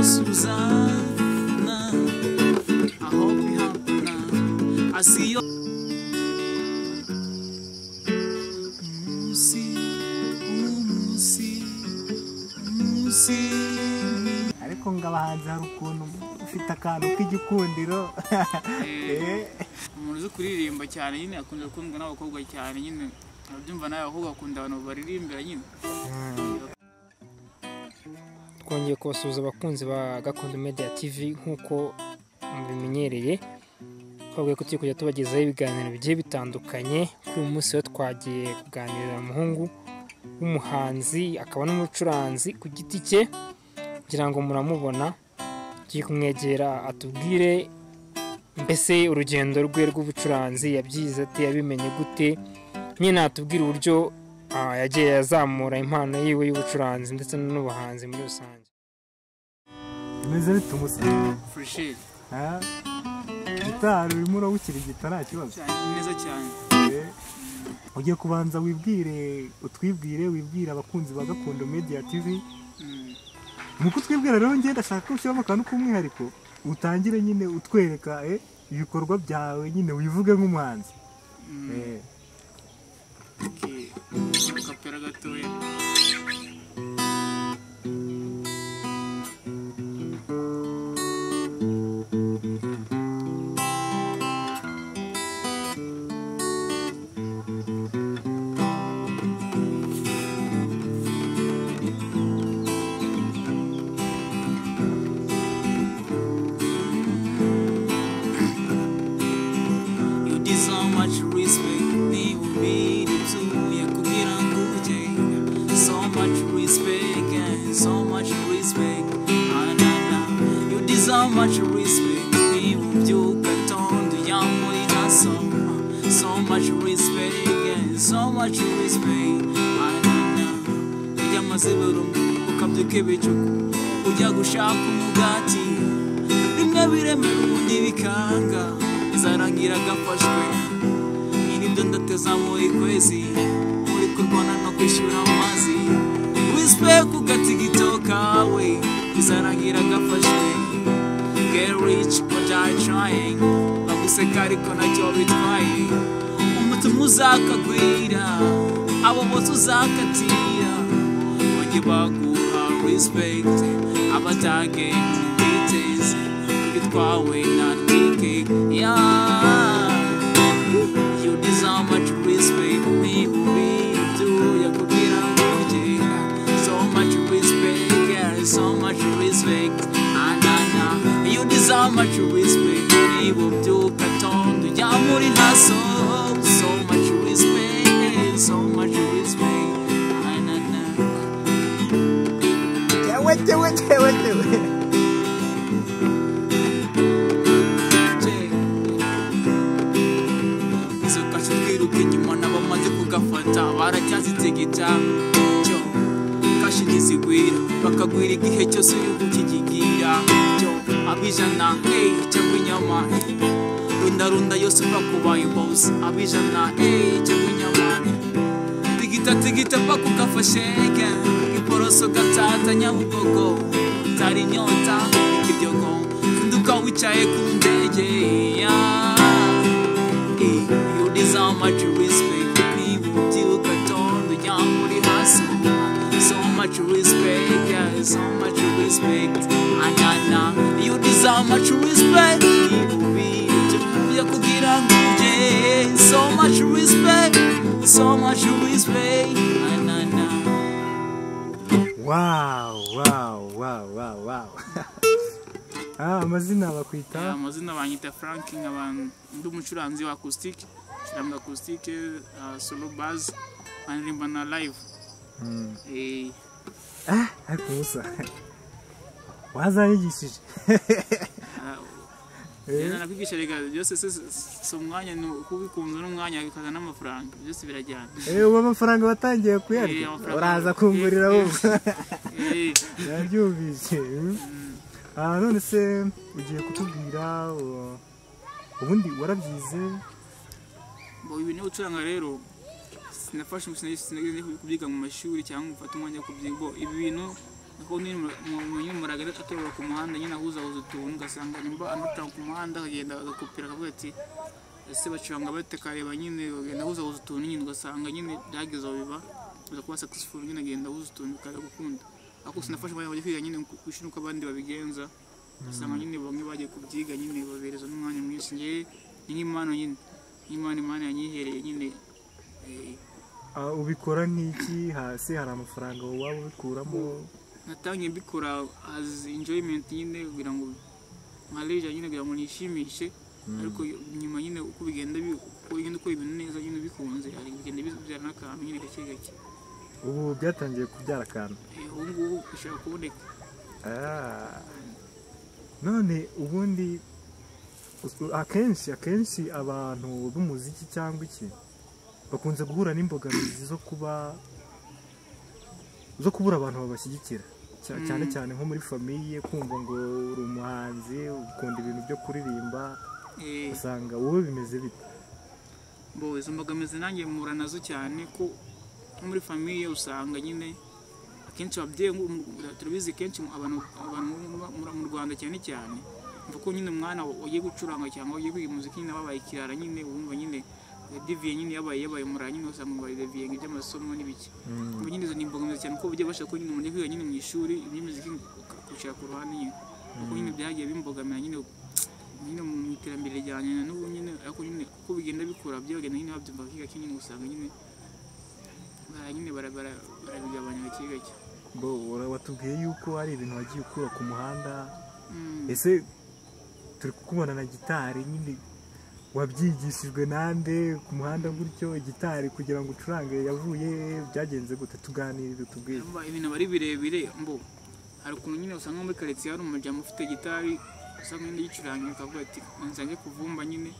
Susanna, I hope you happy now. I see you. Musi, musi, musi. Ariko ngo abahanzi hari ukuntu ufite akantu k'igikundiro. Umuntu uzi kuririmba cyane nyine akunze gukundwa n'abakobwa cyane nyine, ababyumva nawe abakobwa bakunda abantu baririmbira nyine. Twongeye kubasuhuza abakunzi ba Gakondo Media TV nk'uko mubimenyereye, twabwiye ko tugiye kujya tubagezaho ibiganiro bigiye bitandukanye. Kuri uyu munsi rero twagiye kuganirira umuhungu w'umuhanzi akaba n'umucuranzi ku giti cye, kugira ngo muramubona. Tugiye kumwegera atubwire mbese urugendo rwe rw'ubucuranzi, yabyize ate, yabimenye gute, nyine atubwire uburyo yagiye azamura impano yiwe y'ubucuranzi ndetse n'ubuhanzi muri rusange. Bimeze bite umusa? Fresh. Gitari urimo urawukirigita nta kibazo? Neza cyane. Ugiye kubanza wibwire, utwibwire, wibwire abakunzi ba Gakondo Media TV. Mu kutwibwira rero njye ndashaka ko ushyiramo akantu k'umwihariko, utangire nyine utwereka ibikorwa byawe nyine wivuge nk'umuhanzi. Kapera gatoya. You deserve much respect, ni ubiri byuya kugira ngo ujye. So much respect and so much respect. Anana, you deserve much respect, ni ubyuka tondo ya muri haso. So much respect and so much respect. Anana, ujya maziburu ukabyuka ibicuku ujya gushaka umugati, rimwe biremera ubundi bikanga, izarangira gafashwe. Nyiribyo ndateza muri kwezi, muri kurwana no kwishyura amazi. Respect ku gatigito kawe, izarangira gafashwe. Get rich or die trying, baguseka ariko ntacyo bitwaye. Umutima uzakagwira, abo bose uzakatira, bajye baguha respect, abatage biteze bitwawe na twike. Yeah, you deserve much respect, ni ubiri kugira ngo ujye. So much respect, yeah, so much respect. Anana, you deserve much respect, ni ubyuka tondo ya muri haso. So much respect, so much respect. Anana. Jewe jewe jewe jewe. Izo kashe twiruka inyuma n'abamaze kugafata baracyazitegeta cyo kashi ntizigwira bakagwira igihe cyose uri kukigigira cyo abijana hey cyangwa inyama runda runda yose upfa kubaye boss abijana hey cyangwa inyama tigita tigita paka ugafasheke iporoso gatata Nyabugogo utari inyota ikibyogo kunduka wicaye ku ndege. You deserve much respect, ni ubyuka tondo ya muri haso. So much respect, yeah, so much respect. Anana, you deserve much respect, ni ubyuka kugira ngo ujye. So much respect, so much respect. Anana. Wow, wow, wow, wow, wow. Amazina bakwita? Amazina banyita Frank, nkaba ndi umucuranzi wa acoustic, ncuranga acoustic, solo bass, nkaririmba na live. Ariko musa wazanyigishije. Nakwigisha rega byose si umwanya, ni kubikunze n'umwanya bikaza n'amafaranga, byose birajyana. Ubu amafaranga watangiye kuyarya, uraza kungurira wowe. Nabyumvise. None se ugiye kutubwira ubundi warabyize? Bo ibintu byo gucuranga rero sinafashe sinageze kubyiga mu mashuri cyangwa gufata umwanya wo kubyiga. Bo ibi bintu nako nyine umuntu atorora ku muhanda nyine ahuzahuza utuntu, ugasanga nimba anacuranga ku muhanda akagenda agakopera akavuga ati ese bacuranga bate, akareba nyine agenda ahuzahuza utuntu nyine, ugasanga nyine byageze aho biba biza kuba successful nyine, agenda ahuza utuntu bikaza gukunda. Ariko sinafashe umwanya wo kwiga nyine ku ishuri uko abandi babigenza, usanga nyine bamwe bagiye kubyiga nyine babereza n'umwanya mwinshi. Njyewe ni nk'impano nyine, nk'impano Imana yanyihereye nyine. Ubikora nk'iki? Hasi hari amafaranga waba ubikuramo? Natangiye mbikora as enjoyment nyine, kugira ngo nka leisure nyine, kugira ngo nishimishe. Ariko nyuma nyine uko bigenda uko ugenda ukora ibintu neza nyine bikunze, hari bigenda bibyara n'akantu nyine gake gake. Ubu byatangiye kubyara akantu? Ubu ngubu bishobora kuboneka. None ubundi akenshi abantu b'umuziki cyangwa iki bakunze guhura n'imbogamizi zo kubura abantu babashyigikira, cyane cyane nko muri famiye, kumva ngo uri umuhanzi ukunda ibintu byo kuririmba, usanga wowe bimeze bite? Bo izo mbogamizi nanjye mpura nazo cyane, ko nko muri famiye usanga nyine akenshi ababyeyi, turabizi kenshi abantu mu Rwanda cyane cyane mva ko nyine umwana ugiye gucuranga cyangwa ugiye kwiga umuziki nyine babaye ikirara nyine, wumva nyine deviye nyine yabaye umurara nyine, usanga babaye deviye iby'amasomo n'ibiki. Ubwo nyine izo ni imbogamizi cyane, kuko bujya bashaka ko nyine umuntu kwiga nyine mu ishuri iby'imiziki ukicara ku ruhande nyine, kuko nyine byagiye bimbogamira nyine nyine mu iterambere ryanjye na n'ubu nyine. Ariko nyine uko bigenda bikura byagenda nyine babyumva gake nyine, usanga nyine barabigabanya gake gake. Bo watubwiye yuko hari ibintu wagiye ukura ku muhanda, ese turi kukubona na gitari nyine wabyigishijwe nande ku muhanda gutyo? Gitari kugira ngo ucurange yavuye byagenze gute? Tuganire tubwire. Ibintu bari birebire mbo hari ukuntu nyine usanga muri quartier hari umujama ufite gitari, usanga nyine yicuranga akavuga ati nzange kuvumba nyine,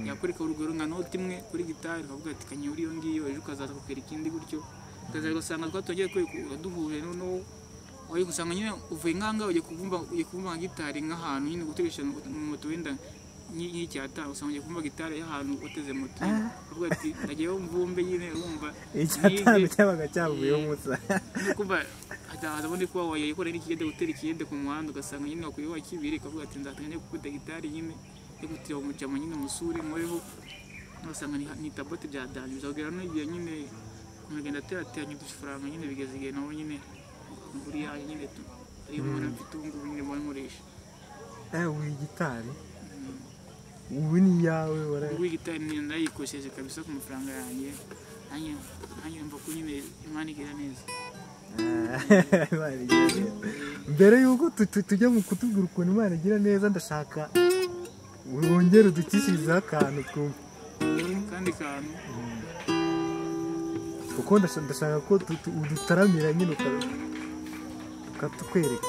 yakwereka urugero nka note imwe kuri gitari akavuga ati kanyuri iyo ngiyo, ejo ukazaza kukwereka ikindi gutyo, ukazaza ugasanga twatongeye kwereka duhuje. Noneho waje gusanga nyine uvuye nkanga ugiye kuvumba nka gitari nk'ahantu nyine guteresha mu moto wenda nk'icyatanu, usanga ugiye kuvumba gitari y'ahantu uteze moto, ukavuga ati ndagiyeho mvumbe nyine, urumva icyatanu cyabaga cyavuyeho musa. Kumva hazabone kuba wayikorera n'ikigende gutera ikiyede ku muhanda, ugasanga nyine wakuye wakibiri, ukavuga ati nzatanga gukubita gitari nyine yo gutira umujama nyine musure nkoreho, ugasanga ni tabote bya danje. Bizagera n'igihe nyine kumugenda aterateranya udufaranga nyine, bigeze igihe nawe nyine nguri yanjye nyine tu ariyo umuntu mfite ubu ngubu nyine mbona nkoresha. Ubu gitari ubu ni iyawe? Ubu gitari ndayikoresheje kabisa ku mafaranga yanjye, nanjye mva ko nyine Imana igira neza. Imana igira neza. Mbere y'uko tujya mu kutubwira ukuntu Imana igira neza, ndashaka wongere udukishirizeho akantu twumve. Kandi kantu kuko ndashaka ko udutaramira nyine ukatukwereka.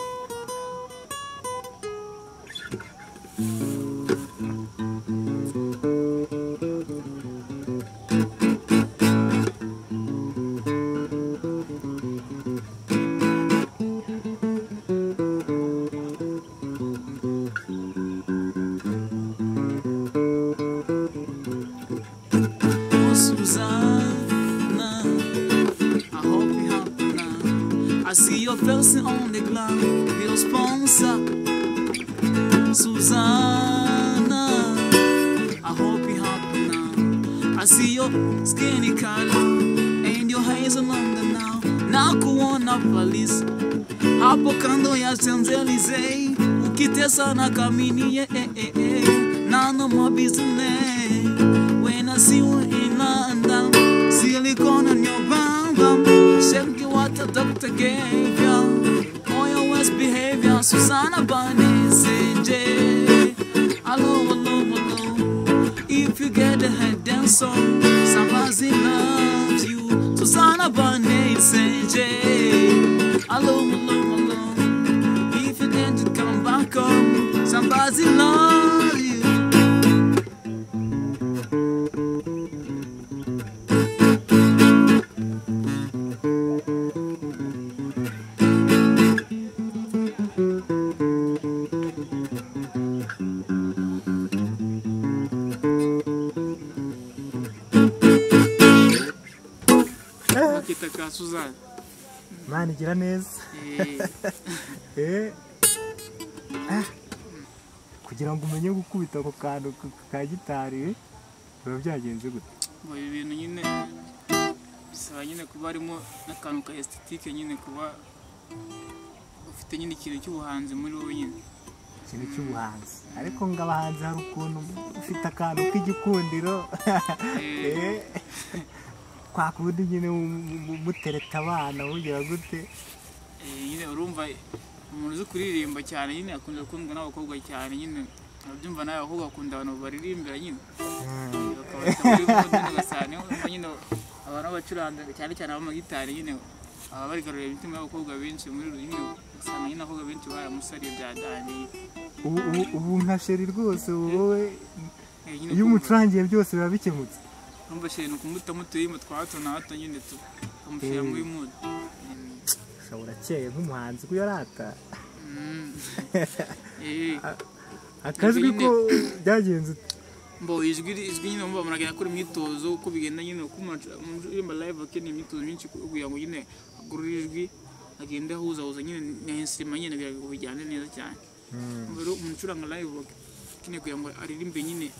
Susanna, I hope you happy now. I see your face on the ground, your sponsor. Susanna, I hope you happy now. I see your skinny color and your hair longer now. Nakuona police hapo kando ya Champs-Élysées, ukitesa na kamini yeah, none of my business. When I see you in London, silicone on your bum bum, shake you what the doctor gave you, all your worst behavior, Susanna Banese, J. Hello, hello, hello. If you get a head dance song, somebody loves you, Susanna Banese, J. Hello, hello, hello. If you didn't come back home, somebody loves you. Gukubita ka Suzanne. Imana igira neza. Kugira ngo umenye gukubita ako kantu ka gitari biba byagenze gute? Ngo ibi bintu nyine bisaba nyine kuba harimo n'akantu ka esthétique nyine, kuba ufite nyine ikintu cy'ubuhanzi muri wowe nyine. Ikintu cy'ubuhanzi, ariko ngo abahanzi hari ukuntu ufite akantu k'igikundiro kwa kundi nyine mutereta abana bugira gute? Nyine urumva umuntu uzi kuririmba cyane nyine akunda gukundwa n'abakobwa cyane nyine, urabyumva nawe abakobwa bakunda abantu baririmbira nyine, bakabata muri mood ugasanga nyine abantu b'abacuranzi cyane cyane ab'amagitari nyine baba barigarurira imitima y'abakobwa benshi muri nyine, usanga nyine abakobwa benshi baramusariye byadangiye. Ubu nka Sheri rwose wowe iyo umucurangiye byose biba bikemutse. Urumva Sheri ni ukumutamo uturimo twa hato na hato nyine tukamushyira muri mood. Urakeye nk'umuhanzi kuyo arata akajwi ko byagenze. Mbo ijwi nyine mba muragenda kuri imyitozo uko bigenda nyine, uko umuntu uririmba live akeneye imyitozo myinshi kugira ngo nyine agorore ijwi, agende ahuzahuza nyine na instrument nyine kugira ngo bijyane neza cyane. Rero umuntu ucuranga live akeneye kugira ngo aririmbe nyine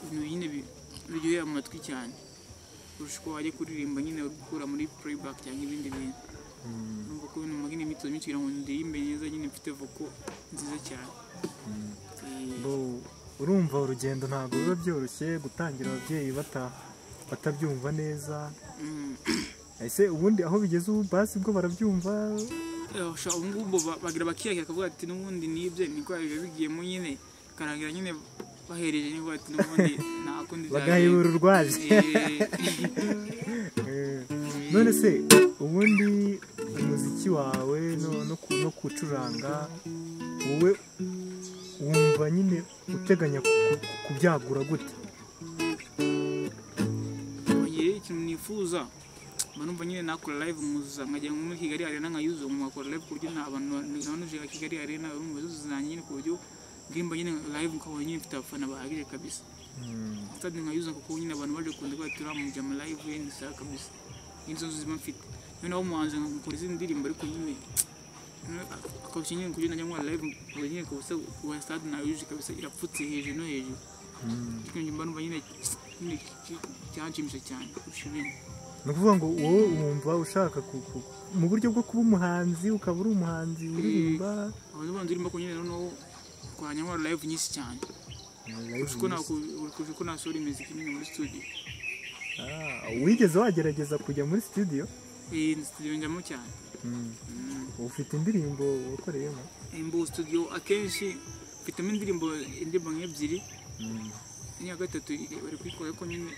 ibintu nyine biryoheye amatwi cyane kurusha uko wajya kuririmba nyine uri gukura muri playback cyangwa ibindi bintu. Urumva ko ibintu nyine imyitozo myinshi kugira ngo ndirimbe neza nyine mfite vocal nziza cyane. Urumva urugendo ntabwo biba byoroshye gutangira ababyeyi batabyumva neza. Ese ubundi aho bigeze ubu basi bwo barabyumva? Ubu ngubu bagira bakiyakira bakavuga ati n'ubundi nibye niko biba bigiyemo nyine, bikarangira nyine bahereje nyine ati n'ubundi nta kundi byagenda, bagahibura urwaje. None se ubundi umuziki wawe no gucuranga wowe wumva nyine uteganya kubyagura gute? Ikintu nifuza mba numva nyine nakora live nkuzuza nkajya muri Kigali Arena nkayuzuza nkakora live ku buryo abantu nuje Kigali Arena urumva zuzuzanye nyine ku buryo ndirimba nyine live nkabona nyine mfite abafana bahagije kabisa. Stade nkayuzuza kuko nyine abantu baje kunda batura mu jam live ni sawa kabisa. Inzo nzima mfite noneho umuhanzi nkakora izindi ndirimbo ariko nyine akabisha nyine kugenda njya nkora live nyine kabisa kuba stade nayuje kabisa irapfutse hejuru no hejuru. Ikintu mba numva nyine cyanshimisha cyane kurusha ibindi. Ni ukuvuga ngo wowe wumva ushaka mu buryo bwo kuba umuhanzi ukaba uri umuhanzi uririmba abantu banze uririmba ko nyine noneho twajya nkora live nyinshi cyane kurusha uko nasohora imiziki nyine muri studio. Wigeze wagerageza kujya muri studio? Studio njyamo cyane. Ufite indirimbo wakoreyemo? Imbo studio akenshi mfitemo indirimbo nk'ebyiri, n'iya gatatu bari kuyikora ariko nyine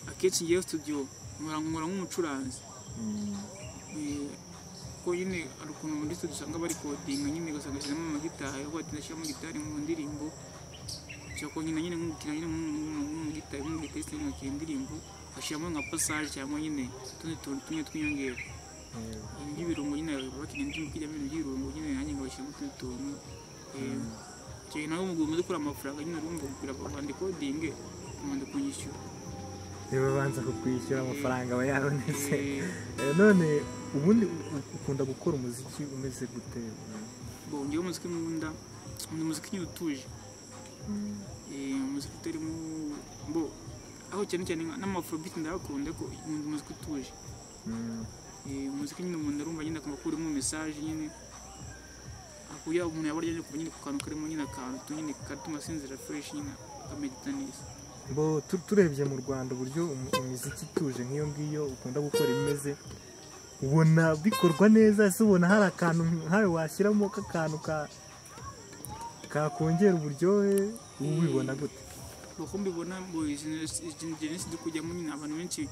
akenshi ngiye studio nkora nk'umucuranzi. Kuko nyine hari ukuntu muri studio usanga bari kodinga nyine ugasanga bashyizemo amagitari, aho bati ndashyiramo gitari mu ndirimbo, cyangwa nyine nyine nk'umukina nyine nk'umugitari nk'umugitariste nkakina indirimbo bashyiramo nka passage cyangwa nyine utundi tuntu tumwe tw'inyongera. Ibintu by'ibirungo nyine bakina indirimbo kijyamo ibintu by'ibirungo nyine nanjye nkabashyiramo utundi tuntu. Icyo gihe nawe mu gihe umaze gukora amafaranga nyine urumva kugura bandekodinge ubanza kunyishyura. Babanza kukwishyura amafaranga aba yabonetse. None ubundi ukunda gukora umuziki umeze gute? Bo ngewe umuziki nkunda ni umuziki nyine utuje, umuziki utarimo bo aho cyane cyane n'amafrobeat ndayakunda ko nkunda umuziki utuje. Umuziki nyine umuntu arumva nyine akumva ko urimo message nyine, akuya umuntu yaba aryamye kuva nyine ku kantu karimo nyine akantu nyine katuma asinzira fresh nyine akamedita neza. Bo turebye mu Rwanda uburyo imiziki ituje nk'iyo ngiyo ukunda gukora imeze, ubona bikorwa neza? Ese ubona hari akantu nkawe washyiramo k'akantu kakongera uburyohe? Ubibona gute? Uko mbibona ngo izi ndi kujyamo nyine abantu benshi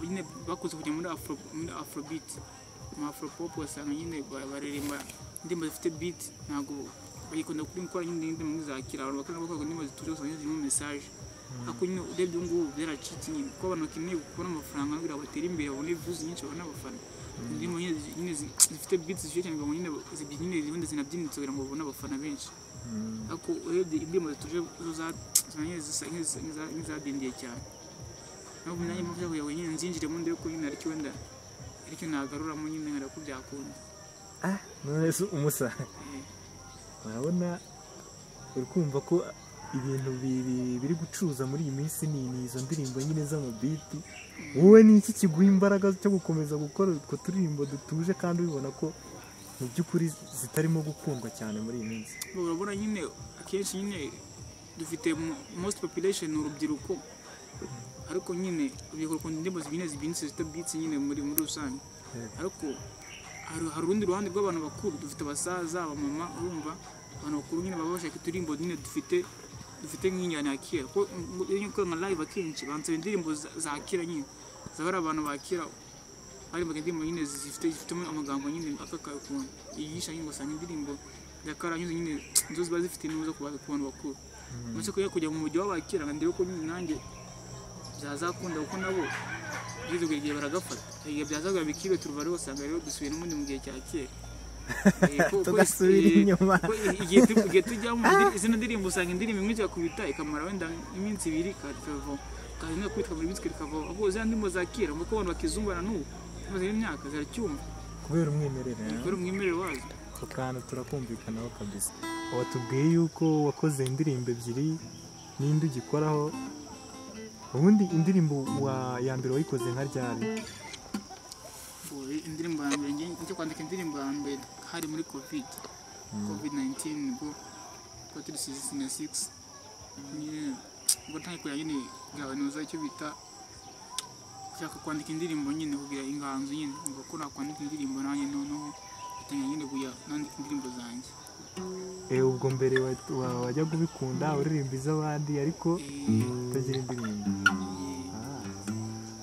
nyine bakunze kujya muri afrobeat, mu afropop ugasanga nyine baririmba indirimbo zifite beat, ntabwo bayikunda kuri gukora nyine indirimbo nk'izakira abantu bakunda gukora indirimbo zituje usanga zirimo message. Ariko nyine urebye ubu ngubu byaracitse nyine kuko abantu bakeneye kubona amafaranga kugira ngo batere imbere babone views nyinshi babone abafana. Indirimbo nyine zifite beats zishyushye cyane ngo nyine zibyinire ubundi zinabyinitse kugira ngo babone abafana benshi. Ariko urebye indirimbo zituje zo zisa nk'izadindiye cyane. Ntabwo nanjye mpamvu kugira ngo nyine nzinjiremo ndebe ko nyine aricyo wenda Ariko nagaruramo nyine nkara ko byakunda. None se umusa urabona uri kumva ko ibintu biri gucuruza muri iyi minsi ni izo ndirimbo nyine z'amabiti, wowe ni iki kiguha imbaraga cyo gukomeza gukora utwo turirimbo dutuje kandi ubibona ko mu by'ukuri zitarimo gukundwa cyane muri iyi minsi? Urabona nyine akenshi nyine dufite most population ni urubyiruko, ariko nyine urubyiruko rukunda indirimbo nyine zibyinitse zifite beats nyine muri rusange, ariko hari urundi ruhande rw'abantu bakuru, dufite abasaza, abamama, urumva abantu bakuru nyine baba bashaka uturimbo nyine dufite nk'injyana ya kera, kuko iyo ukora nka live akenshi bansaba indirimbo za kera nyine zaba ari abantu ba kera baririmbaga indirimbo nyine zifitemo amagambo nyine akakaye ukuntu yigisha nyine, ugasanga indirimbo za karanyuze nyine nizo ziba zifite inyungu zo ku bantu bakuru. Uretse ko kujya mu mujyi w'abakera ngo ndebe ko nyine nanjye byazakunda, kuko nabo bigeze igihe baragafata, igihe byazaga bikibe turuva rero usanga rero dusubiye n'ubundi mu gihe cya kera. Tugasubira inyuma. Igihe tujyamo izina ndirimbo usanga indirimbo imwe ikakubita ikamara wenda iminsi ibiri ikavaho, kandi no kwitwa muri minsi ikavaho, ahubwo za ndirimbo za kera kuko abantu bakizumbana n'ubu bamaze imyaka ziracyumva kubera umwimerere, kubera umwimerere wazo. Ako kantu turakumvikanaho kabisa. Watubwiye yuko wakoze indirimbo ebyiri n'indi ugikoraho, ubundi indirimbo ya mbere wayikoze nka ryari? Indirimbo ya mbere njye kwandika indirimbo ya mbere hari muri COVID-19 nibwo twari turi season 6 nyine, ubwo ntangiye kujya nyine kugabanuza icyo bita gushaka kwandika indirimbo nyine kugira inganzo nyine, ngo ko nakwandika indirimbo nanjye noneho ntangira nyine kujya nandika indirimbo zanjye. Ubwo mbere wajyaga ubikunda uririmba iz'abandi ariko utagira indirimbo.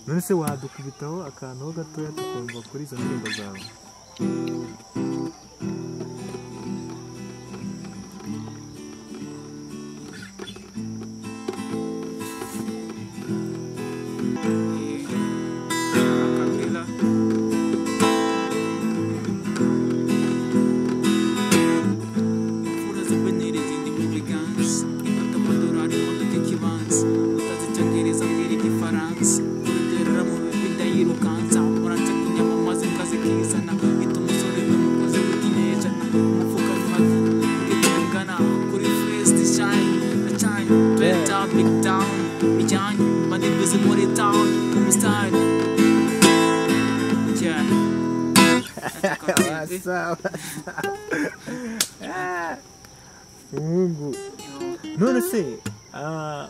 None se wadukubitaho akantu ho gatoya tukumva kuri izo ndirimbo zawe? Umuhungu. None se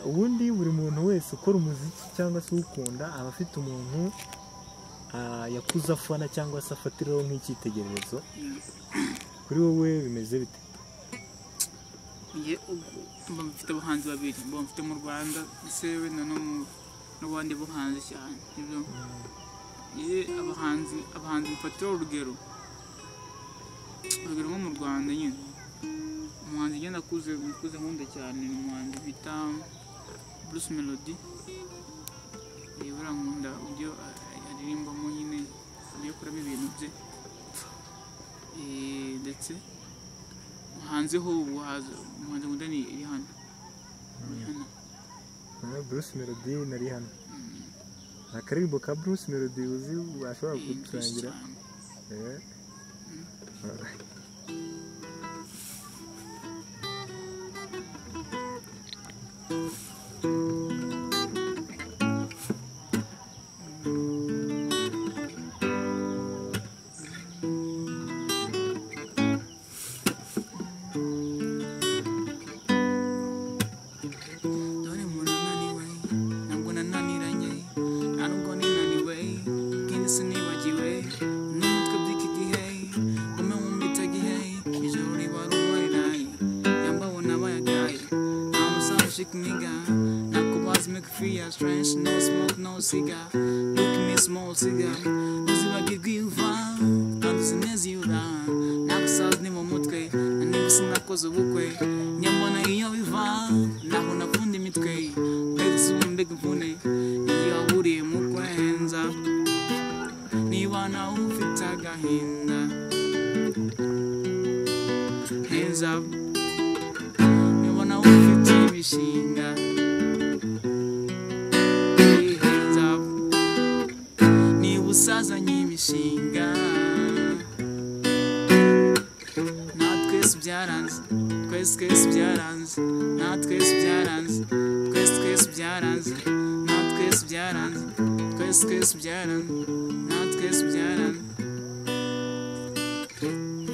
ubundi buri muntu wese ukora umuziki cyangwa se ukunda aba afite umuntu yakuze afana cyangwa se afatiraho nk'icyitegererezo, kuri wowe bimeze bite? Njye mba mfite abahanzi babiri, mba mfite mu Rwanda ndetse wenda n'abandi bo hanze cyane. Abahanzi mfatiraho urugero nko mu Rwanda nyine, umuhanzi ngenda akuze nkunda cyane ni umuhanzi bita Bruce Melody. Buriya nkunda uburyo aririmbamo nyine, uburyo akoramo ibintu bye, ndetse hanze ho umuhanzi nkunda ni Rihanna. Bruce Melody na Rihanna. Akaririmbo ka Bruce Melody uzi washobora kudusangira? Strange, no smoke, no cigar. Look at me, small cigar. Uzibagirwa kandi uzineziyura nagusaza ni mu mutwe niba sinakoze ubukwe nyambona iyo biva naho napfunda imitwe mbega izuba mbega imvune iyo waburiye mu kwenza niba nawe ufite agahinda hands up niba nawe ufite imishinga usazanye. Inshinga natwese byaranze, twese twese byaranze, natwese byaranze, twese twese byaranze, natwese byaranze, twese twese byaranze, natwese byaranze.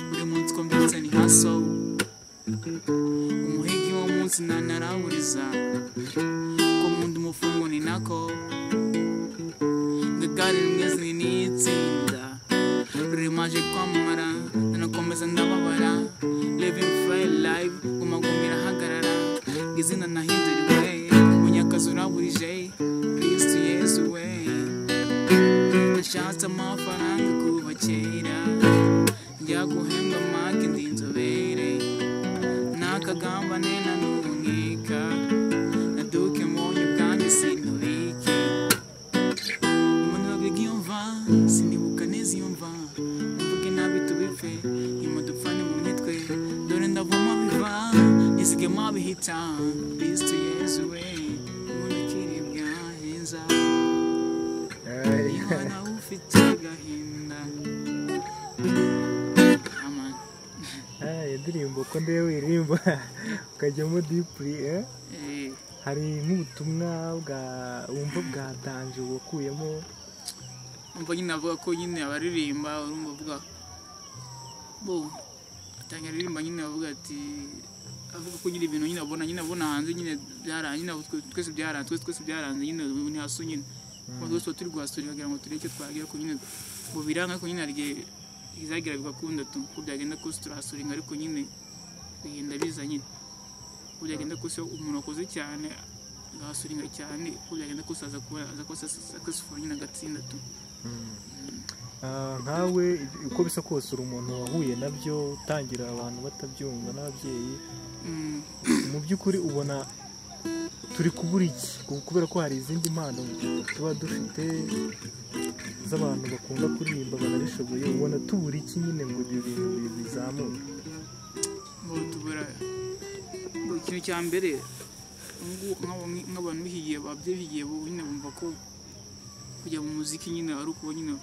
Buri munsi ko mbyutse ni haso, umuhigi w'umunsi nanarawuriza, ko nkunda umufungo ni nako ngagari rimwe n'itsinda rimaje kwamamara, nanakomeza ndababara, living free life, gumagumira hagarara, izina nahinduriwe, munyakazi uraburije, Kristu Yesu we. Nashatse amafaranga kuva kera, njya guhembwa make ndi inzobere, nakagambane na n'ubu nkeka, naduke mbonye ubwanjye sinubike. Impanuro iyo mva, sinibuka neza iyo mva, mvuge nabi tubipfe, nyuma dupfane mu mitwe, dore ndavoma biva, nizigema bihita, Kristu Yesu we, ubundi bwaheza, niba nawe ufite agahinda. Amen. Indirimbo ko ndewe iririmba ukajyamo deeply, eh? Hari nk'ubutumwa bwa wumva bwatanje wakuyemo? Umva nyine avuga ko nyine abaririmba, urumva avuga bo atangira aririmba nyine avuga ati, avuga ko nyine ibintu nyine abona, nyine abona hanze nyine byaranze, nyine twese byaranze, twese byaranze nyine ni haso nyine. Twese turi guhasura kugira ngo tureke twagira ko nyine bo biranga, ko nyine hari igihe bizagira bigakunda tu, ko byagenda kose turahasuringa, ariko nyine bigenda biza nyine, ko byagenda kose umuntu akoze cyane agahasuringa cyane, ko byagenda kose aza kuba aza kuba successful nyine agatsinda tu. Nkawe uko bisa kose uri umuntu wahuye nabyo, utangira abantu batabyumva n'ababyeyi, mu by'ukuri ubona turi kubura iki? Kubera ko hari izindi mpano tuba dufite z'abantu bakunda kuririmba banabishoboye, ubona tubura iki nyine ngo ibyo bintu bizamuke? Ngo tubura ikintu cya mbere, nk'abantu bihigiye, ababyeyi bihigiye bo nyine bumva ko kujya mu muziki nyine ari ukuba nyine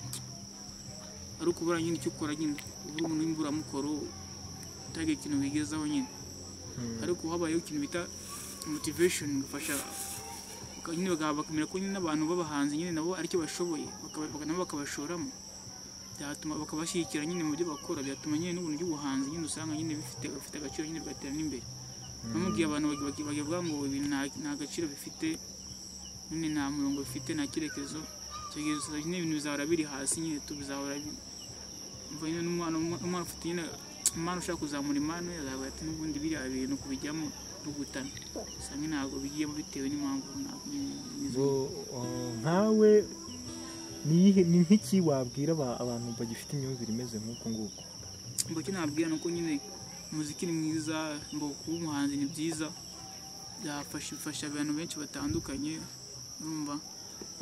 ari ukubura nyine icyo ukora nyine, uri umuntu w'imburamukoro utagira ikintu wigezaho nyine. Ariko habayeho ikintu bita motivation, gufasha nyine bakamenya ko nyine n'abantu b'abahanzi nyine nabo aricyo bashoboye, nabo bakabashoramo, byatuma bakabashyigikira nyine mu byo bakora, byatuma nyine n'ubuntu by'ubuhanzi nyine usanga nyine bifite agaciro nyine bigatera n'imbere. No mu gihe abantu bavuga ngo ibintu nta gaciro bifite nyine, nta murongo bifite, nta cyerekezo, icyo gihe nyine ibintu bizahora biri hasi nyine, tubizahora umva nyine n'umwana ufite nyine impano ushaka kuzamura impano ye, azavuga ati n'ubundi biriya bintu kubijyamo n'ugutana, usanga ntabwo bigiyemo bitewe n'impamvu runaka. Nkawe ni nk'iki wabwira abantu bagifite imyumvire imeze nk'uku nguku? Mbo icyo nababwira ni uko nyine umuziki ni mwiza, mbo kuba umuhanzi ni byiza, byafasha abantu benshi batandukanye, urumva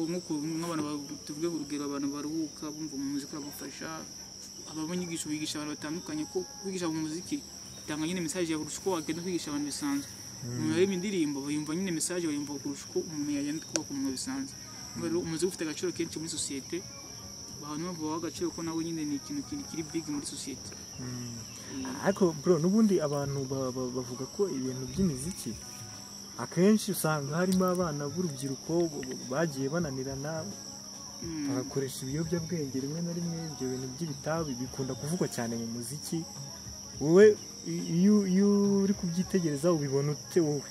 nk'abantu tuvuge urugero abantu baruhuka bumva umuziki urabafasha, abamo inyigisho bigisha abantu batandukanye, ko kwigisha mu muziki bitanga nyine message ya kurusha uko wagenda kwigisha abantu bisanzwe. Umuntu aririmba indirimbo bayumva nyine message, bayumva kurusha uko umuntu yagenda kubaka umuntu bisanzwe. Rero umuziki ufite agaciro kenshi muri sosiyete, abantu bavuga agaciro ko nawe nyine ni ikintu kiri big muri sosiyete. Ariko bro, n'ubundi abantu bavuga ko ibintu by'imiziki akenshi usanga harimo abana b'urubyiruko bagiye bananirana, bagakoresha ibiyobyabwenge rimwe na rimwe, ibyo bintu by'ibitabi bikunda kuvugwa cyane mu muziki. Wowe iyo uri kubyitegereza ubibona ute wowe?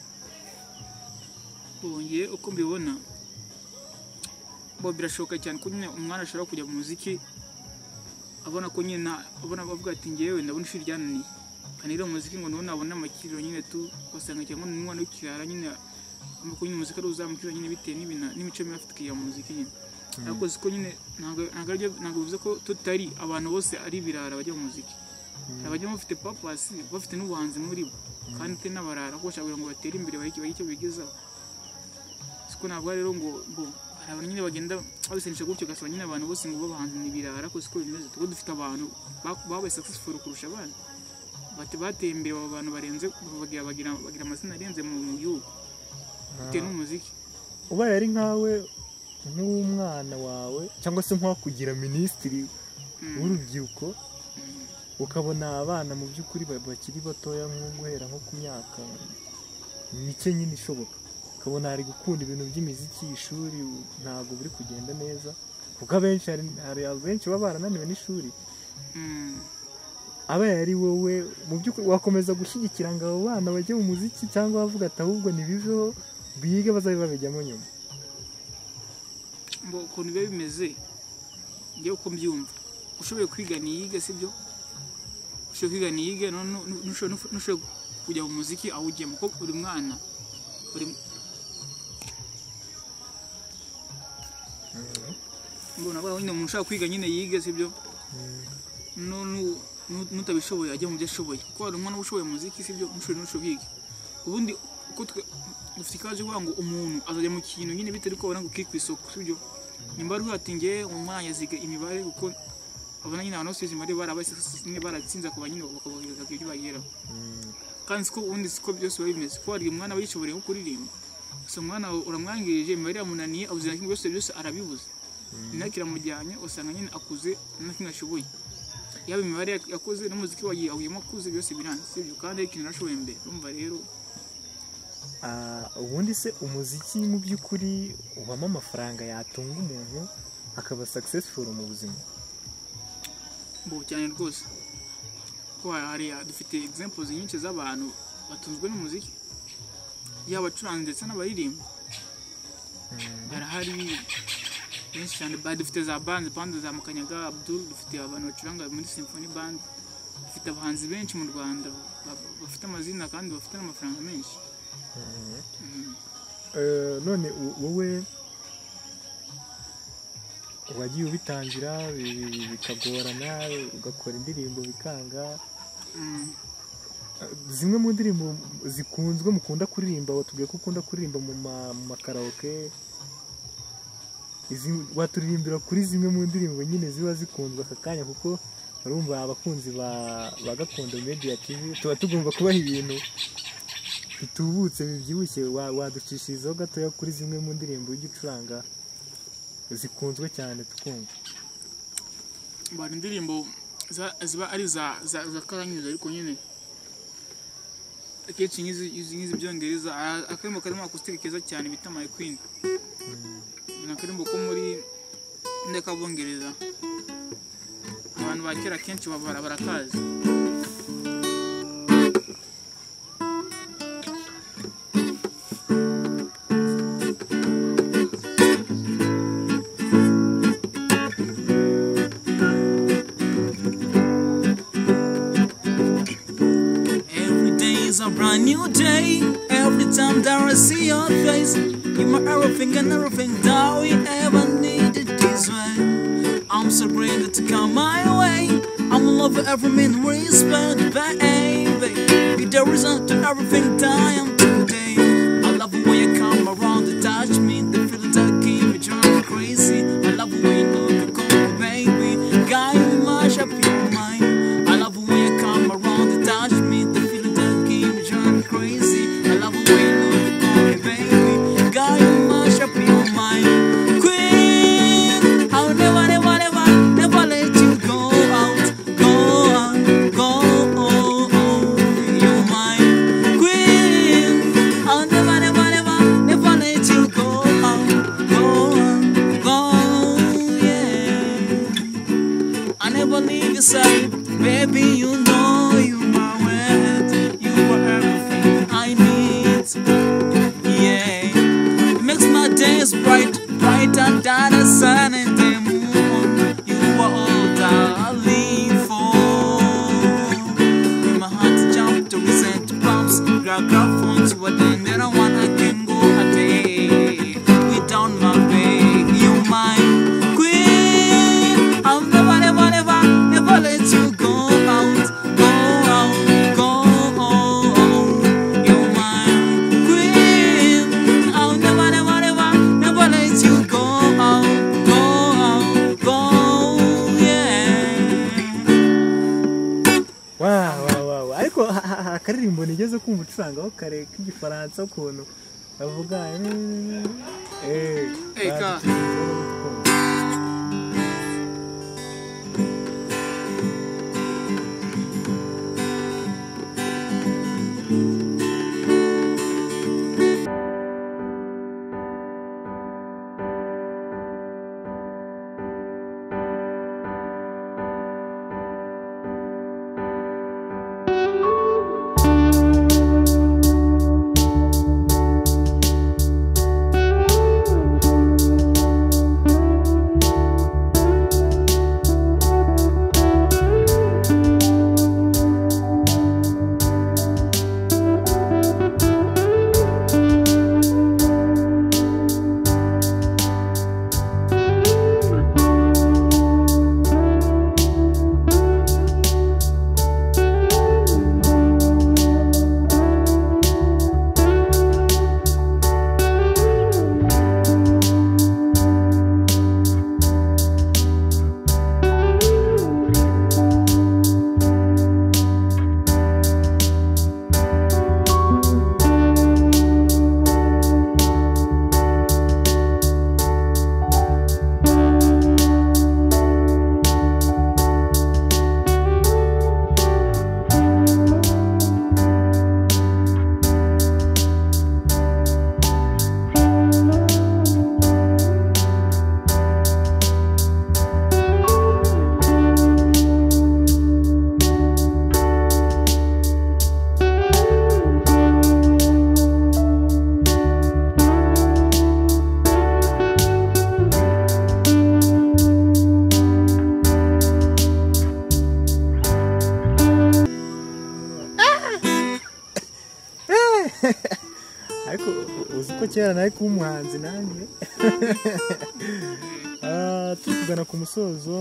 Bongeye uko mbibona, bo birashoboka cyane ko nyine umwana ashobora kujya mu muziki abona ko nyine abona bavuga ati ngewe ndabona ishuri ryananiye, kanira umuziki ngo none abone amakiriro nyine tu, ugasanga cyangwa n'umwana w'ikirara nyine ko nyine umuziki ari uzamukira nyine bitewe n'ibintu n'imico mibi afite ya muziki nyine. Ariko siko nyine ntabwo bivuze ko tutari abantu bose ari ibirara bajya mu muziki, abajya bafite purpose, bafite n'ubuhanzi muri bo, kandi te n'abarara ko bashaka ngo batere imbere bagire icyo bigezaho. Siko ntabwo rero ngo bo hari abantu nyine bagenda babisanisha gutyo, ugasanga nyine abantu bose ngo b'abahanzi ni ibirara, ariko siko bimeze. Tuko dufite abantu babaye successful kurusha abandi, bateye imbere, abo bantu barenze bagira amazina arenze mu gihugu bitewe n'umuziki. Ubaye ari nkawe nk'umwana wawe cyangwa se nk'uwakugira minisitiri w'urubyiruko, ukabona abana mu by'ukuri bakiri batoya nko guhera nko ku myaka mike nyine ishoboka, ukabona hari gukunda ibintu by'imiziki, ishuri ntabwo biri kugenda neza, kuko abenshi hari abenshi baba barananiwe n'ishuri. Abaye ari wowe mu by'ukuri wakomeza gushyigikira ngo abo bana bajye mu muziki, cyangwa bavuga ati ahubwo ntibiveho bige bazabe babijyamo nyuma? Ngo ukuntu biba bimeze njyewe uko mbyumva, ushoboye kwiga niyige, sibyo? Ushoboye kwiga niyige, nushoboye kujya mu muziki awujyemo, kuko buri mwana buri mbona nyine umuntu ushaka kwiga nyine yige, sibyo? Nutabishoboye ajye mu byo ashoboye, kuko hari umwana ushoboye muziki, sibyo? Nushoboye kwiga. Ubundi uko dufite ikibazo cyo kuvuga ngo umuntu azajya mu kintu nyine bitewe n'uko abona ngo kiri ku isoko, sibyo? Nimba ari ati ngewe umwana yaziga imibare, kuko abona nyine abantu bose bize imibare nyine baratsinze, akaba nyine bakabahereza ibyo bageraho. Kandi siko ubundi siko byose biba bimeze, kuko hari umwana aba yishoboreye nko kuririmba, gusa umwana uramwangirije imibare yamunaniye, abuze na kimwe byose byose arabibuze, imyaka iramujyanye, usanga nyine akuze nta kimwe ashoboye, yaba imibare yakoze n'umuziki wagiye awuyemo akuze, byose biranze, sibyo? Kandi ari ikintu nashoboye mbere, urumva rero. Ubundi se umuziki mu by'ukuri ubamo amafaranga yatunga umuntu akaba successful mu buzima? Mbo cyane rwose, ko hari dufite examples nyinshi z'abantu batunzwe n'umuziki, yaba abacuranzi ndetse n'abaririmba barahari benshi cyane. Dufite za band za Mukanyaga Abdul, dufite abantu bacuranga muri Symphony Band, dufite abahanzi benshi mu Rwanda bafite amazina kandi bafite n'amafaranga menshi. None wowe wagiye ubitangira bikagorana, ugakora indirimbo bikanga, zimwe mu ndirimbo zikunzwe mukunda kuririmba, watubwiye ko ukunda kuririmba mu makaraoke, waturirimbira kuri zimwe mu ndirimbo nyine ziba zikunzwe aka kanya, kuko urumva abakunzi ba Gakondo Media TV tuba tugomba kubaha ibintu bitubutse bibyibushye, waducishirizaho gatoya kuri zimwe mu ndirimbo ujya ucuranga zikunzwe cyane tukumva. Bari indirimbo ziba ari za karanyuze, ariko nyine akenshi nk'izi byongereza, akarimo karimo acoustic keza cyane bita My Queen, ni akarimo ko muri ndekabongereza, abantu ba kera kenshi barakazi. A brand new day, every time that I see your face, you're my everything and everything that we ever needed this way. I'm so grateful to come my way, I'm in love with every minute we spend, baby. You're the reason to everything that I am today. I love it when you come around to touch me, the feeling that keep me driving crazy. I love it when you look and call me baby, guy, you mash up your mind. I love it when you come around to touch me, the feeling that crazy. I love it when you look and call me baby, girl, you mash up your mind. Queen, I'll never, never, never, never let you go out, go out, go oh, oh, you're mine. Queen, I'll never, never, never, never let you go out, go out, go, yeah. I never leave your side, baby, you know you my world, you are everything I need, yeah. It makes my days bright, brighter than the sun and the moon. You are all that I live for. In my heart jump to resent pumps, grab phones, but then there don't want I can go a day without my babe. You mine, queen. I'll never, never, never, never let you go out, go out, go. You're mine, queen. I'll never, never, never, never let you go out, go out, go, yeah. Wow. Ariko akaririmbo nigeze kumva ucurangaho kare k'igifaransa ukuntu bavuga Eka. kera nawe kuba umuhanzi nanjye. Turi kugana ku musozo,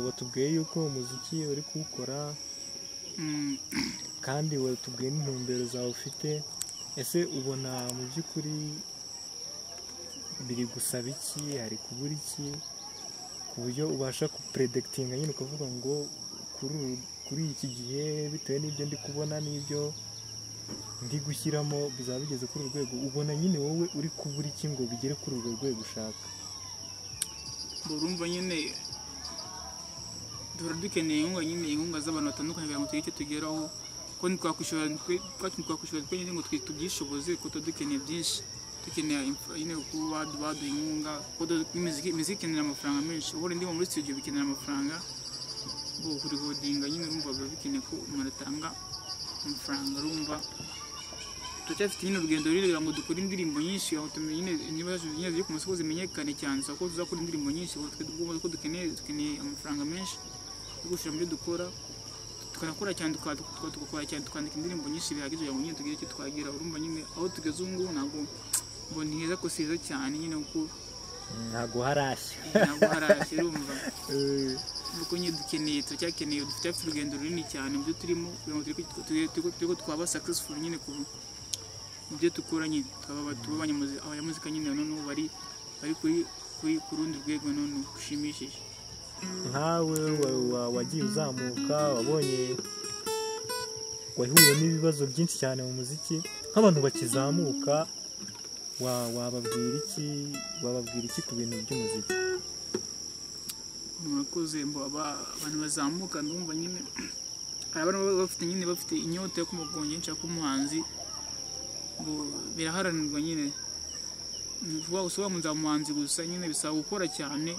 watubwiye yuko umuziki uri kuwukora kandi watubwiye n'intumbero zawe ufite. Ese ubona mu by'ukuri biri gusaba iki, hari kubura iki ku buryo ubasha kupredikitinga nyine ukavuga ngo kuri iki gihe bitewe n'ibyo ndi kubona n'ibyo ndi gushyiramo bizaba bigeze kuri uru rwego? Ubona nyine wowe uri kubura iki ngo bigere kuri urwo rwego ushaka? Urumva nyine duhora dukeneye inkunga nyine, inkunga z'abantu batandukanye kugira ngo tugire icyo tugeraho, ko ntitwakwishora twenyine ngo tubyishoboze, kuko tuba dukeneye byinshi. Dukeneye nyine kuba baduha inkunga, kuko imiziki ikenera amafaranga menshi. Ubundi ndimo muri studio bikenera amafaranga, kurikodinga nyine urumva biba bikeneye ko umuntu atanga amafaranga. Urumva turacyafite nyine urugendo rurerure kugira ngo dukore indirimbo nyinshi, aho tumenye nyine niba nyine ziri ku masoko zimenyekane cyane, ko tuzakora indirimbo nyinshi, kuko dukeneye amafaranga menshi yo gushyira mu byo dukora, tukanakora cyane, tugakora cyane, tukandika indirimbo nyinshi bihagije kugira ngo nyine tugire icyo twagira. Urumva nyine aho tugeze ubu ngubu ntabwo ngo ni heza ko si heza cyane nyine, kuko ntabwo harashya, ntabwo harashya. Urumva kuko nyine dukeneye, turacyakeneye, dufite urugendo runini cyane mu byo turimo kugira ngo turi ko twaba successful nyine ku byo dukora nyine, tukaba tuba abanyamuzika nyine noneho bari ku rundi rwego noneho rushimishije. Nkawe wagiye uzamuka, wabonye wahuye n'ibibazo byinshi cyane mu muziki, nk'abantu bakizamuka wababwira iki, wababwira iki ku bintu by'umuziki? Murakoze. Abantu bazamuka ndumva nyine hari abantu bafite nyine bafite inyota yo kumugongera nshaka umuhanzi, biraharanirwa nyine. Uba umuhanzi gusa nyine bisaba gukora cyane,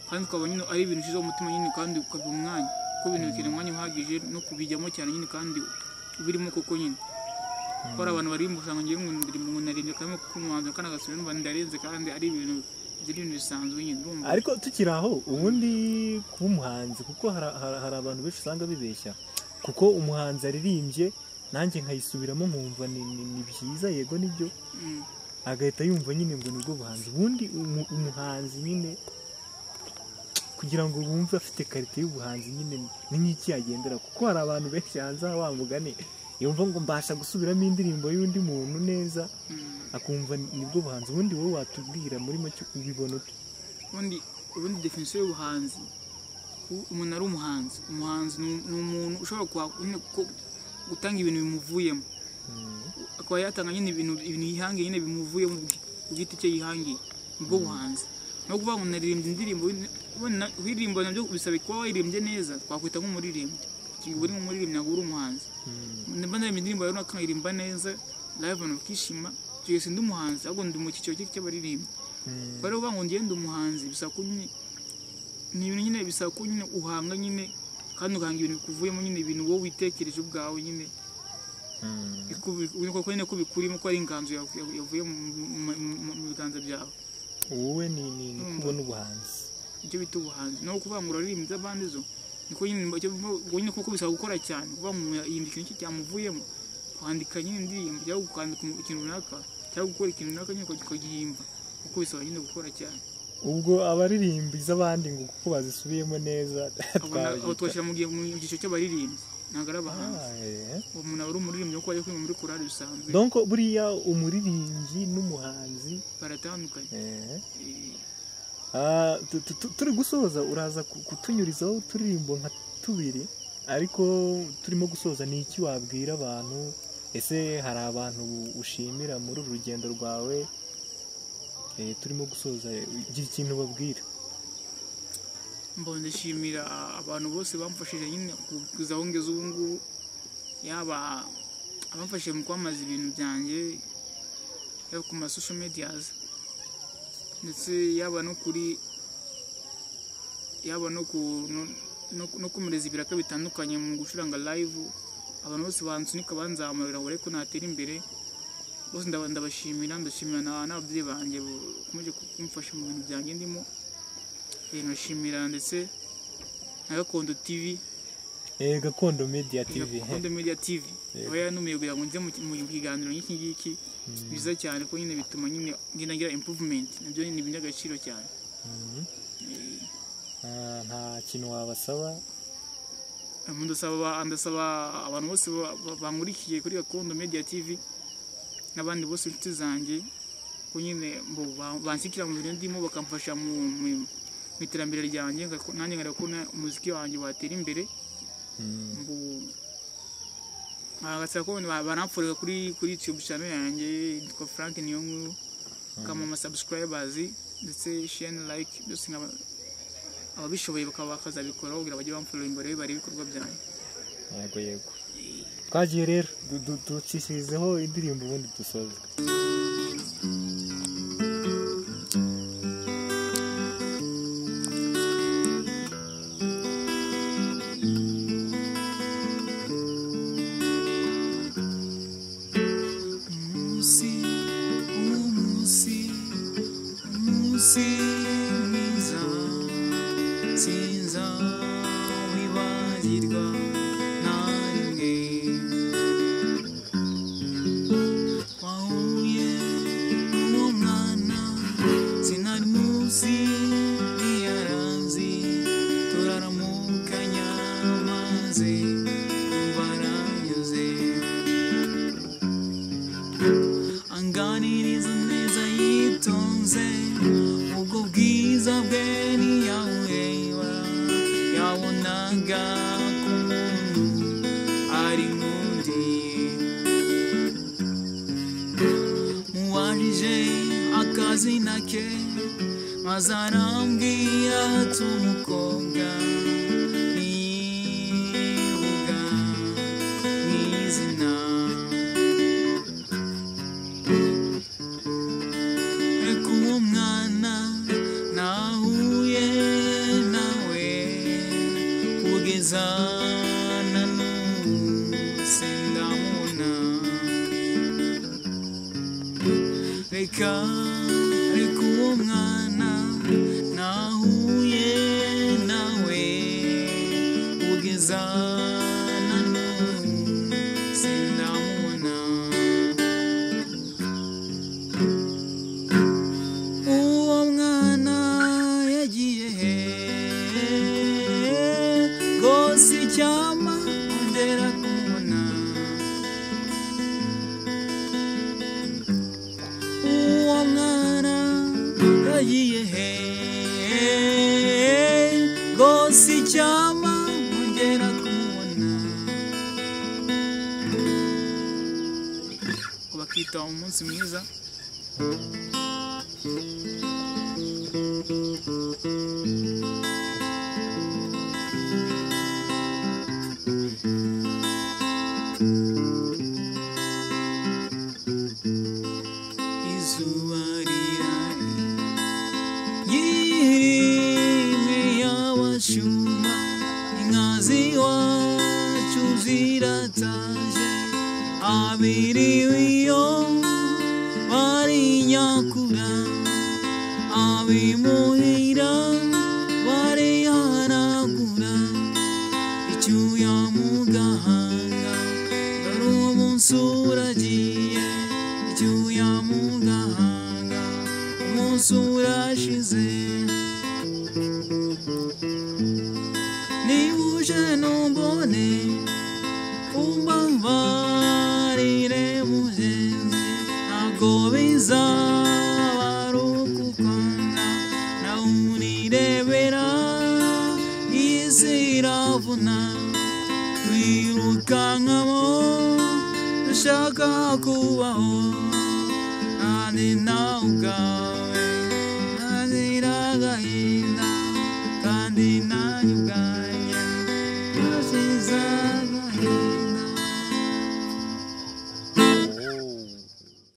kandi ukaba nyine ari ibintu ushizeho umutima nyine, kandi ukabiha umwanya, kuko ibintu bikeneye umwanya uhagije no kubijyamo cyane nyine, kandi ubirimo koko nyine. Kuko hari abantu baririmba usanga ngewe ngo naririmbye karimo kuko umuhanzi kandi agasubira numva ndarenze, kandi ari ibintu bisanzwe nyine. Ariko tukiri aho, ubundi kuba umuhanzi, kuko hari abantu benshi usanga bibeshya, kuko umuhanzi aririmbye nanjye nkayisubiramo nkumva ni byiza, yego nibyo, agahita yumva nyine ngo nibwo buhanzi. Ubundi umuhanzi nyine kugira ngo bumve afite karite y'ubuhanzi nyine ni nk'iki yagendera, kuko hari abantu benshi hanze wa mugani yumva ngo mbasha gusubiramo indirimbo y'undi muntu neza, akumva nibwo buhanzi. Ubundi wowe watubwira muri make ubibona ute? Ubundi definition y'ubuhanzi, umuntu ari umuhanzi, umuhanzi ni umuntu ushobora gutanga ibintu bimuvuyemo, akaba yatanga nyine ibintu yihangiye nyine bimuvuyemo ku giti cye yihangiye, nibwo buhanzi. No kuvuga ngo naririmbye indirimbo, kuririmba nabyo bisaba kuba wayirimbye neza, twakwita nk'umuririmbyi. Uri nk'umuririmbyi ntabwo uri umuhanzi. Nimba naririmbye indirimbo rero nakaririmba neza live abantu bakishima, icyo gihe sindi umuhanzi, ahubwo ndi mu cyiciro cy'abaririmbyi. Rero uvuga ngo ngende umuhanzi bisaba ko nyine ni ibintu nyine bisaba ko nyine uhanga nyine, kandi ugahanga ibintu bikuvuyemo nyine, ibintu wowe witekereje ubwawe nyine, kuko nyine ko bikurimo, ko ari inganzo yavuye mu biganza byawe. Wowe ni kubona ubuhanzi, icyo bita ubuhanzi. No kuvuga ngo uraririmba abandi zo niko nyine, kuko bisaba gukora cyane, kuvuga ngo yimba ikintu cyamuvuyemo, kwandika nyine indirimbo cyangwa kwandika ikintu runaka cyangwa gukora ikintu runaka nyine ukagihimba, kuko bisaba nyine gukora cyane. Ubwo abaririmbi z'abandi ngo kuko bazisubiyemo neza abo twashyira mu cyiciro cy'abaririmbyi, ntabwo ari abahanzi. Umuntu aba ari umuririmbyi kuko ajya kuririmba muri korali bisanzwe. Donc buriya umuririmbyi n'umuhanzi baratandukanye. Turi gusoza, uraza kutunyurizaho uturirimbo nka tubiri, ariko turimo gusoza, ni iki wabwira abantu? Ese hari abantu ushimira muri uru rugendo rwawe? Turimo gusoza, gira ikintu babwira. Mbona ndashimira abantu bose bamfashije nyine kuza aho ngeze ubu ngubu, yaba abamfashije mu kwamamaza ibintu byanjye, yaba ku ma social medias, ndetse yaba no kuri yaba no ku no kumereza ibiraka bitandukanye mu gucuranga live. Abantu bose bansunika banzamura ngo ariko natera imbere, bose ndabashimira. Ndashimira n'ababyeyi banjye bakomeje kumfasha mu bintu byanjye ndimo. Nkashimira ndetse na Gakondo TV Gakondo Media TV. Gakondo Media TV. Oya numiye kugira ngo nze mu kiganiro nk'iki ngiki biza cyane ko nyine bituma nyine ngenda ngira improvement, nabyo ni iby'agaciro cyane. Nta kintu wabasaba? Ndasaba abantu bose bankurikiye kuri Gakondo Media TV n'abandi bose inshuti zanjye ko nyine banshyigikira mu bintu ndimo, bakamfasha mu iterambere ryanjye, nanjye nkareba ko umuziki wanjye watera imbere. Bagasaba ko baramfurika kuri YouTube channel yanjye yitwa Frank Niyonkuru, kamama subscribers ndetse share like byose, ababishoboye bakaba bakazabikora kugira bajye bamfollowing barebe barebe ibikorwa byanjye. Yego yego. Twagiye rero ducishirizeho indirimbo ubundi dusoze. Umunsi mwiza sinza wibagirwa na rimwe, wahuye n'uwo mwana sinari muzi ntiyaranzi, turaramukanya maze baranyuze, anganiriza neza yitonze, ubwo bwiza bwe ntiyawureba, yabonaga ko umuntu ari nk'undi. Muwajije akazina ke maze arambwira ati umukobwa ntiyivuga n'izina. Reka uwo mwana nahuye nawe kugeza na n'ubu sindamubona. Reka uwo mwana nahuye nawe kugeza na n'ubu sindamubona. Uwo mwana yagiye he rwose, icyampa ongera kumubona. Uwo mwana yagiye he rwose, icyampa ongera kumubona. Bakita umunsi mwiza. Izuba rirarira yirime y'abashumba, inka z'iwacu zirataje, abiriwe iyo barinyakura, abimuhira barihanagura, icyuya mu gahanga dore umunsi uragiye, icyuya mu gahanga umunsi urashize. Niba uje ntumbone umbabarire mugenzi, ntabwo bizaba ari ukukwanga, nawe unirebera iyi si iravuna, twirukankamo dushaka kubaho, kandi